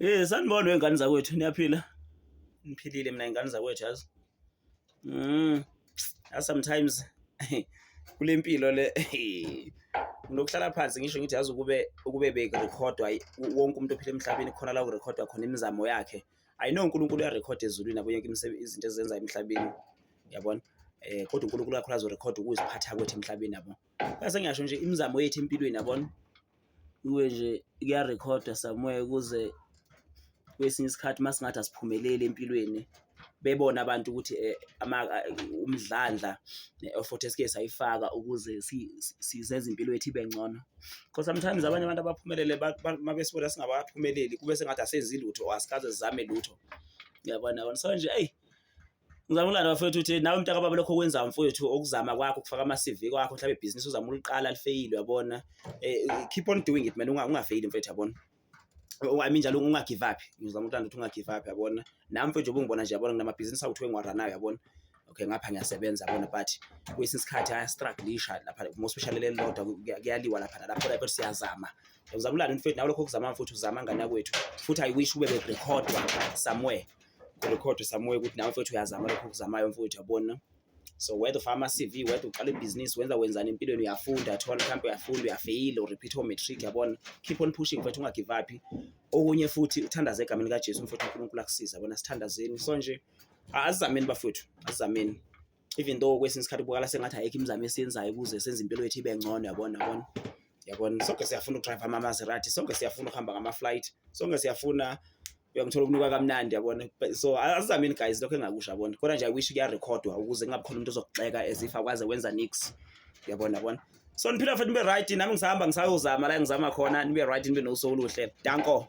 Sanibona wey'ngane zakwethu, niyaphila? Ngiphilile mina y'ngane zakwethu yazi. Yazi sometimes kule mpilo le nginokuhlala phansi ngisho ngithi yazi ukube ukube bekurikhodwa wonke umuntu ophila emhlabeni khona la kurekhodwa khona imizamo yakhe. I know uNkulunkulu uyarekhoda ezulwini yabo yonke izinto ezenzayo emhlabeni, uyabona? Kodwa uNkulunkulu kakhulu azorekhoda ukuziphatha kwethu emhlabeni yabo. Bese ngiyasho nje imizamo yethu empilweni yabona, kube nje kuyarekhodwa somewhere ukuze kwesinye isikhathi uma singathi asiphumeleli empilweni bebone abantu ukuthi umdlandla ne-effort esike sayifaka ukuze sizenze impilo yethu ibe ngcono. Cause sometimes abanye abantu abaphumelele uma besibona singabaphumeleli kube sengathi asenzi lutho or asikaze sizame lutho, uyabona yabona. So nje eyi ngizama ukulanda bafowethu ukuthi nawe mntakababa lokho okwenzayo mfowethu okuzama kwakho ukufaka ama-C_V kwakho mhlawumbe ibhizinisi uzama uliqala lifeyile uyabona. Keep on doing it man, ungafeyili mfethu yabona. I mean njalo unga-give up, ngizama ukulanda ukuthi unga-give up yabona. Nami mfethu njengoba ungibona nje yabona nginamabhizinisi awu-two engiwaranayo yabona. Okay, ngapha ngiyasebenza yabona but kwesinye isikhathi ayastruggle-isha lapha more especially leli lodwa kuyaliwa lapha nalapha kodwa siyazama. Ngizama ukulanda mfethu nawe lokho okuzama mfethu uzama ngane yakwethu futhi I wish ube bekurekhodwa somewhere. Kurekhodwe somewhere ukuthi nawe mfethu uyazama lokho okuzamayo mfowethu yabona. So whether ufaka ama-C_V, whether uqala ibhizinisi, wenza wenzani empilweni uyafunda, thola mhlawumbe uyafunda uyafeyila u-repeat o-matric yabona. Keep on pushing mfethu unga-give up. Okunye futhi uthandaze egameni likaJesu mfethu uNkulunkulu akusize yabona, sithandazeni. So nje asizameni bafowethu, asizameni. Even though kwesinye isikhathi kubukala sengathi ayikho imizamo esiyenzayo ukuze senze impilo yethu ibe ngcono yabona yabona. Yabona sonke siyafuna uku-drive ama-Maserati, sonke siyafuna ukuhamba ngama-flight, sonke siyafuna uyangithola ukunuka kamnandi yabona. So asizameni guys lokho engakusho yabona. Kodwa nje I wish kuyarekhodwa ukuze kungabi khona umuntu ozokugxeka as if akwaze wenza niks. Uyabona yabona. So niphila futhi nibe right nami ngisahamba ngisayozama la engizama khona nibe right nibe nosuku oluhle. Danko.